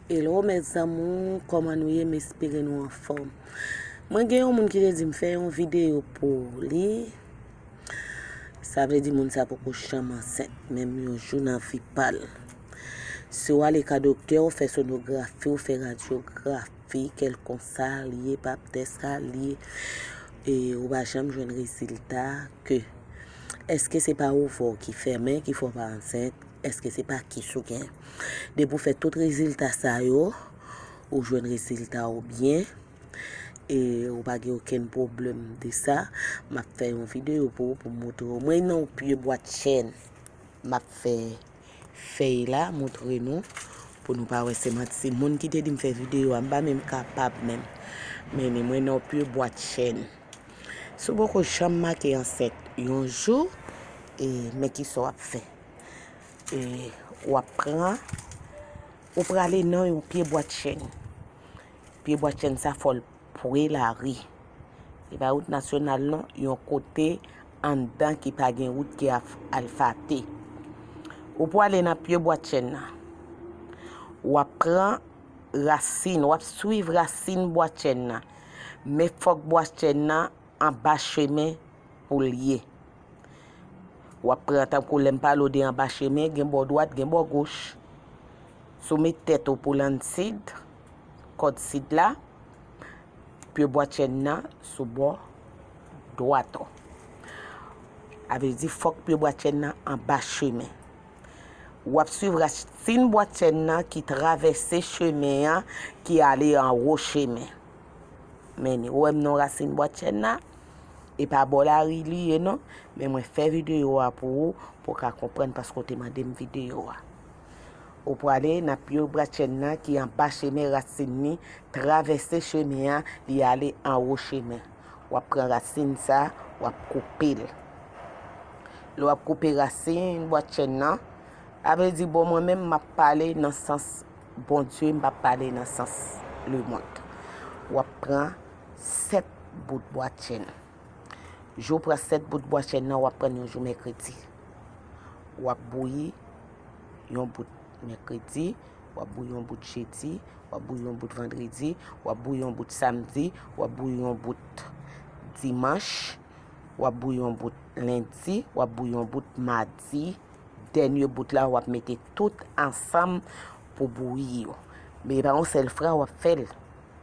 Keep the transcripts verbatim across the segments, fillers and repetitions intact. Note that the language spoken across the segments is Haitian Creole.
Hello mes amours, kòman nou ye? M espere nou anfòm. Mwen gen yon moun ki te di m fè yon videyo pou li. Sa vle di moun sa poko janm ansent, menm yon jou nan vi pa l. Si w ale ka doktè, w fè sonografi, w fè radyografi, kèlkonsa l ye, pap tès sa l ye, e ou pa janm jwenn rezilta ke èske se pa ovè w ki fèmen ki fè w pa ansent? Èske se pa kis ou gen? Depi w fè tout rezilta sa yo, ou jwenn rezilta w byen, e ou pa gen okenn pwoblèm de sa, m ap fè yon videyo pou ou, pou m montre w. Mwen nan yon pye bwat chèn, m ap fè fèy la, montre nou, pou nou pa wè se manti. Moun ki te di m fè videyo a, m pa menm kapab menm. Men mwen nan yon pye bwat chèn. Si w poko janm make ansent yon jou, e, men kisa w ap fè? E, w ap pran, ou prale nan yon pye bwat chèn. Pye bwat chèn sa fò l pre lari. Se pa wout nasyonal non, yon kote anndan ki pa gen wout ki af-, alfate. Ou prale nan pye bwat chèn nan. W ap pran rasin, w ap swiv rasin bwat chèn nan. Men fòk bwat chèn nan anba chemen pou l ye. W ap pran tankou lè m pale w de anba chemen, gen bò dwat, gen bò goch. Si w met tèt ou pou lann sid, kòd sid la, pye bwat chèn nan sou bò dwat ou. A vle di fòk pye bwat chèn nan anba chemen. W ap swiv rasin bwat chèn nan ki travèse chemen an, ki ale anwo chemen. Men, ou wè m nan rasin bwat chèn nan, e pa bò lari li ye non, men mwen fè videyo a pou ou, pou w ka konprann paske w te mande m videyo a. Ou prale nan pye bwat chèn nan ki anba chemen, rasin li travèse chemen an, li ale anwo chemen. W ap pran rasin sa, w ap koupe l. Lè w ap koupe rasin bwat chèn nan, a vle di, bon, mwen menm, m ap pale nan sans Bondye, m p ap pale nan sans lemonn. W ap pran sèt bout bwat chèn. Jou w pran sèt bout bwat chèn nan, w ap pran yon jou mèkredi. W ap bouyi yon bout mèkredi, w ap bouyi yon bout jedi, w ap bouyi yon bout vandredi, w ap bouyi yon bout samdi, w ap bouyi yon bout dimanch, w ap bouyi yon bout lendi, w ap bouyi yon bout madi, dènye bout la, w ap mete tout ansanm pou bouyi yo. Men e pa yon sèl fwa w ap fè l.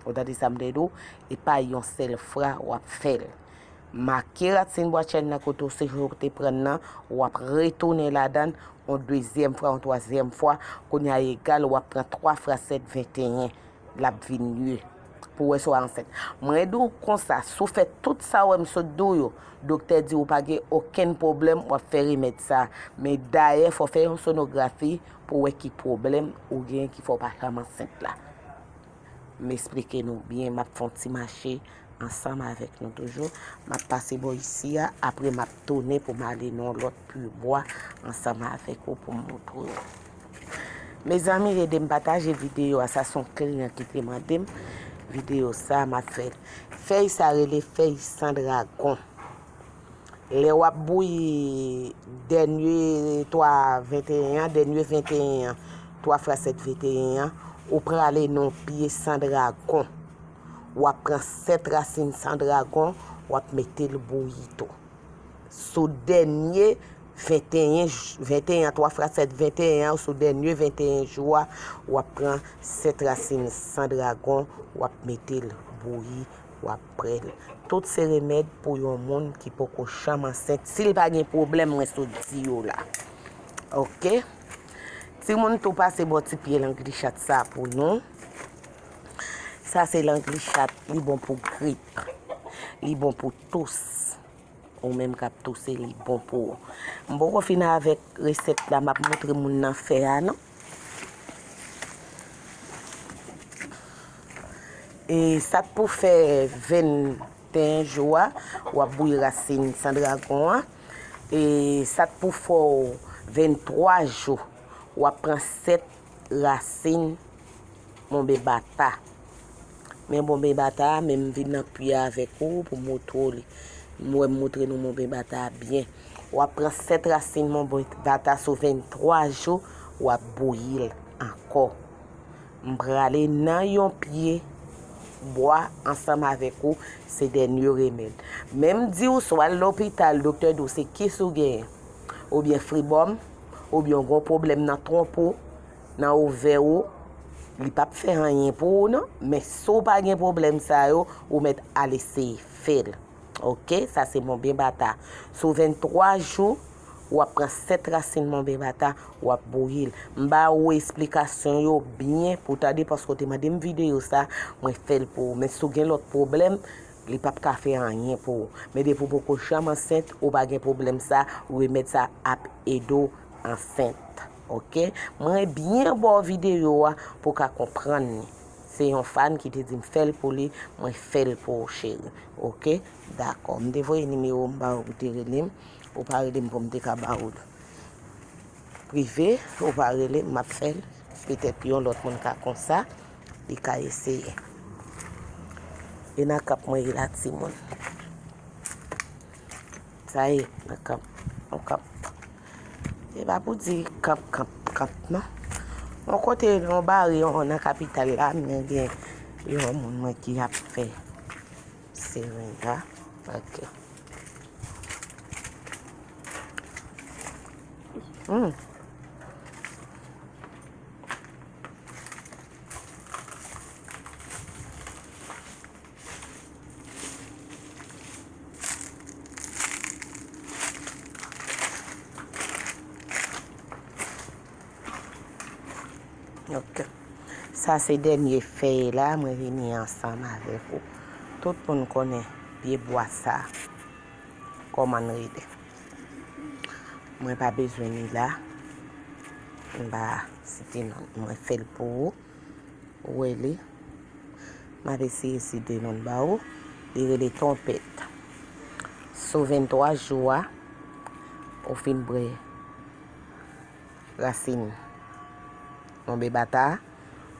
Ou tande sa m te di w? E pa yon sèl fwa w ap fè l. Make rasin bwatchèn nan kote w se jou w te pran nan, w ap retounen ladan l yon dezyèm fwa, yon twazyèm fwa. Kounye a egal, w ap pran twa frasèt venteyen. L ap vin ye pou wè si w ansent. Mwen di w konsa, si w fè tout sa w wè m sot di w yo, doktè di w pa gen okenn pwoblèm, w ap fè remèd sa. Men dayè, fò w fè yon sonografi pou w wè ki pwoblèm ou gen ki fè w pa janm ansent la. M esplike nou byen, m ap fè yon ti mache ansanm avèk nou toujou. M ap pase bò isi a, apre m ap tounen pou m ale nan yon lòt pye bwa ansanm avèk ou pou m montre w. Mezanmi, ede m pataje videyo a, sa se yon kliyan ki te mande m videyo sa, m ap fè l. Fèy sa rele fèy san dragon. Lè w ap bouyi dènye twa venteyen an, dènye venteyen an, twa frasèt venteyen an, ou prale nan yon pye san dragon. W ap pran sèt rasin san dragon, w ap mete l bouyi tou. Sou dènye venteyen j-, venteyen an, twa frasèt venteyen an, sou dènye venteyen jou a, w ap pran sèt rasin san dragon, w ap mete l bouyi, w ap bwè l. Tout se remèd pou yon moun ki poko janm ansent, si l pa gen pwoblèm mwen sot di yo la. Oke? Timoun, tou pase bò ti pye langlichat sa pou nou. Sa se langlichat, li bon pou grip. Li bon pou tous. Ou menm k ap touse, li bon pou ou. M poko fin avèk resèt la, m ap montre moun nan fè a, non. E sa t pou fè venteyen jou a, w ap bouyi rasin san dragon an. E sa t pou fè w venntwa jou, w ap pran sèt rasin monbebata. Men monbebata a, men m vin nan pye avèk ou pou montre w li. M wè m montre nou monbebata a byen. W ap pran sèt rasin monbebata sou venntwa jou, w ap bouyi l ankò. M prale nan yon pye bwa ansanm avèk ou, se dènye remèd. Men m di w, si w al lopital, doktè di w se kis ou genyen, oubyen fribòm, oubyen w gen yon pwoblèm nan twonp ou, nan ovè ou, li p ap fè anyen pou ou non. Men si w pa gen pwoblèm sa yo, ou mèt al eseye fè l. Oke, sa se monben bata. Sou venntwa jou, w ap pran sèt rasin monben bata, w ap bouyi l. M ba ou esplikasyon yo byen pou w tande, paske w te mande m videyo sa, mwen fè l pou ou. Men si w gen lòt pwoblèm, li p ap ka fè anyen pou ou. Men depi w poko janm ansent, ou pa gen pwoblèm sa, remèd sa ap ede w ansent. Oke? Mwen byen ba w videyo a pou w ka konprann li. Se yon fan ki te di m fè l pou li, mwen fè l pou ou, cheri. Oke? Dakò. M te voye nimewo m ba ou pou te rele m. Ou pa rele m pou m te ka ba ou l prive, ou pa rele m, m ap fè l. Petèt yon lòt moun ka konsa, li ka eseye. E nan kap mwen ye la, timoun. Sa ye, nan kap, nan kap. Se pa pou di kap, kap, kap, non. Yon kote, yon bari, yon, nan kapital la, men gen yon moun mwen ki ap fè seringa. Ok. Hmm. Ok. Sa se dènye fèy la, mwen vini ansanm avèk ou. Tout moun konnen pye bwa sa, kòman l rele. Mwen pa bezwen li la. M pa site non, mwen fè l pou ou. Ou wè li. M ap eseye site non l ba ou. Li rele twonpèt. Sou venntwa jou a, ou fin bwè rasin monben bata,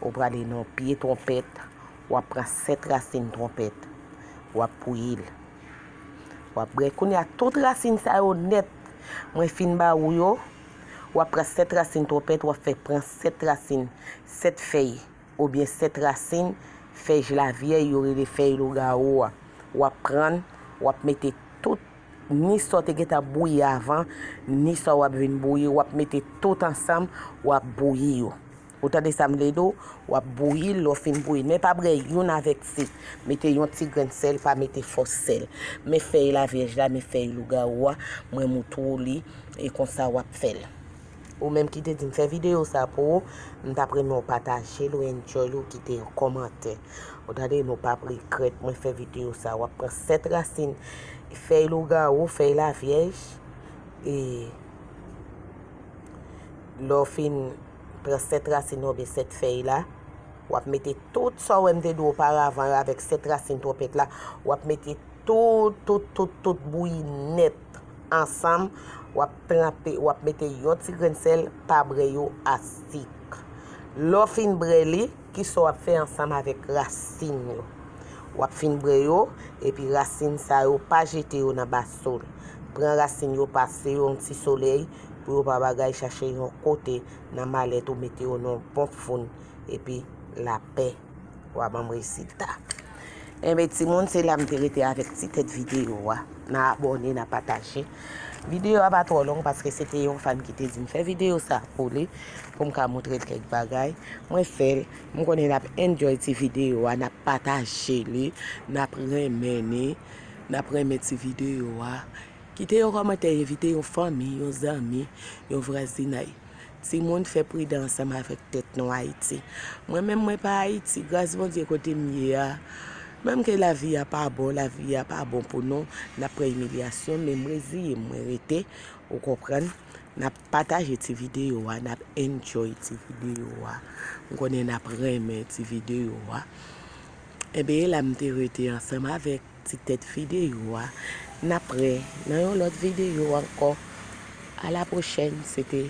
ou prale nan pye twonpèt, w ap pran sèt rasin twonpèt, w ap bouyi l. W ap bwè. Kounye a, tout rasin sa yo nèt, mwen fin ba ou yo, w ap pran sèt rasin twonpèt, w ap fè pran sèt rasin, sèt fèy, oubyen sèt rasin fèy lavyèy, yo rele fèy lougawou a. W ap pran, w ap mete tout, ni sa w te gentan bouyi avan, ni sa w ap vin bouyi, w ap mete tout ansanm, w ap bouyi yo. Ou tande sa m vle di w? W ap bouyi l, lè w fin bouyi l. Men pa bwè youn avèk sik. Mete yon ti grenn sèl, pa mete fòs sèl. Men fèy lavyèj la, men fèy lougawou a, mwen moutre w li, e konsa w ap fè l. Ou menm ki te di m fè videyo sa pou ou, m t ap renmen w pataje l, ou enjoy l, ou kite yon kòmantè. Ou tande, nou p ap regrèt mwen fè videyo sa. W ap pran sèt rasin fèy lougawou, fèy lavyèj, e lè w fin pran sèt rasin nan oubyen sèt fèy la, w ap mete tout sa w wè m te di w oparavan yo avèk sèt rasin twonpèt la, w ap mete tout, tout, tout, tout bouyi nèt ansanm, w ap tranpe, w ap mete yon ti grenn sèl, pa bwè yo a sik. Lè w fin bwè li, kisa w ap fè ansanm avèk rasin yo? W ap fin bwè yo, epi rasin sa yo, pa jete yo nan baso l. Pran rasin yo, pase yo yon ti solèy, pou yo pa bagay, chache yon kote nan malèt ou, mete yo nan yon bon foun, epi lapè. W a ban m rezilta. Enben, timoun, se la m te rete avèk ti tèt videyo a. N a abòne, n a pataje. Videyo a pa twò long paske se te yon fan ki te di m fè videyo sa pou li, pou m ka moutre l kèk bagay. Mwen fè l. M konnen n ap enjoy ti videyo a, n ap pataje li, n ap renmen li, n ap renmen ti videyo a. Kite yon kòmantè, envite yon fanmi, yon zanmi, yon vwazinay. Timoun, fè pridan ansanm avèk tèt nou Ayiti. Mwen menm, mwen pa Ayiti, gras Bondye kote m ye a. Menm ke lavi a pa bon, lavi a pa bon pou nou, n ap pran imilyasyon, men m reziye m, mwen rete, ou konprann. N ap pataje ti videyo a, n ap enjoy ti videyo a. M konnen n ap renmen ti videyo a. Enben, e la m te rete ansanm avèk ti tèt videyo a. N ap wè nan yon lòt videyo ankò. A la pwochèn, se te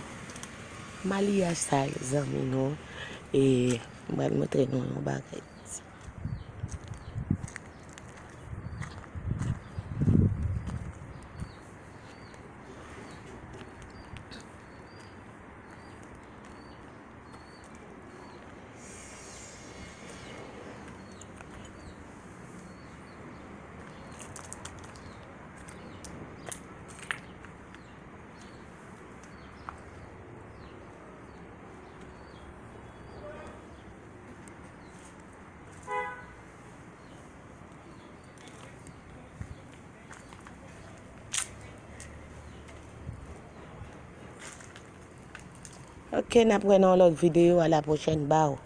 maryaj sa, zanmi nou. E m pral montre nou yon bagay. Ok, n ap wè nan yon lòt videyo, a la pwochèn, baw.